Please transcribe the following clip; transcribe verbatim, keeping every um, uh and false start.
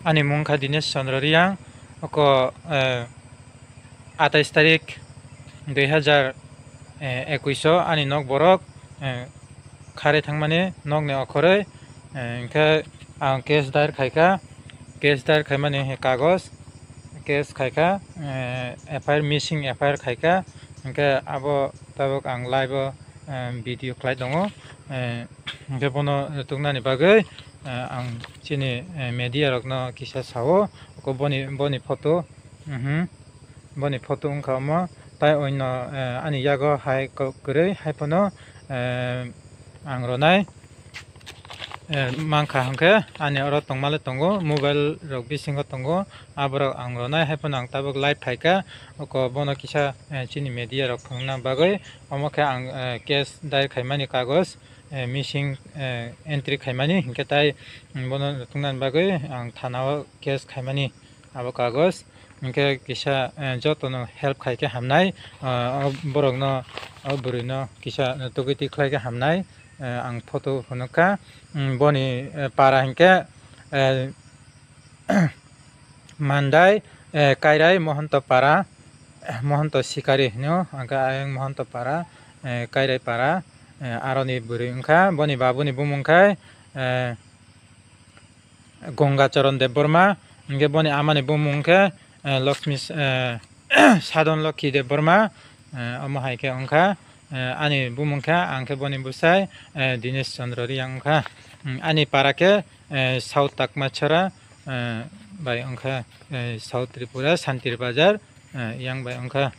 Ani mung kha Dinesh Chandra Reang, oko, eh, atais tarik dui hazar ekuish o ani nok borok, eh, kharwi thangmani nokni okhorwi, eh, hinkhe ang case dair khaikha, case dair khaimani kagoj, case khaikha, eh, F I R, missing F I R khaikha, hinkhe abo tabuk ang live o, eh, video khlai tongo, eh, hinkhe bono tuknani bagwi, eh, ang chini, eh, media rokno kisa sao, oko boni, boni photo, mhm, boni photo wngkha omo, tai oino, eh, ani yago hai kwrwi hai phano, eh, ang ronai, eh, mankha hwnkhe ani oro tongmale tongo, mobile rok bisingo tongo, aborok ang ronai hai phano ang tabuk live phaikha, oko bono kisa, eh, chini media rok phunukna bagwi, omo khe ang, eh, case dair khaimani kagoj, eh, missing, eh, entry khaimani, hinkhe tai, mm, bono thungnani bagwi ang thana o case khaimani abo kagoj, hinkhe kisa, eh, jotono help khaikhe hamnai, ah, o borokno, o bwrwino kisa tugwi twi khlaikhe hamnai, eh, ang photo phunukha, mm, boni, eh, para hinkhe, eh, Mandai, eh, Kairai Mohonto Para, Mohonto Sikari hino, hwnkhe ayang Mohonto Para, eh, Kairai Para, eh, aroni bwrwi wngkha, boni babuni bumung khai, eh, Ganga Charan Debbarma, hwnkhe boni amani bumung khe, eh, Lakshmi, eh, Sadon Lokhi Debbarma, eh, omo hai khe wngkha, eh, ani bumung khe ang khe boni bwsai, eh, Dinesh Chandra Reang wngkha. Hmm, ani para khe, eh, South Takmachara, eh, bai wngkha, eh, South Tripura, Santir Bazar, eh, yang bai wngkha.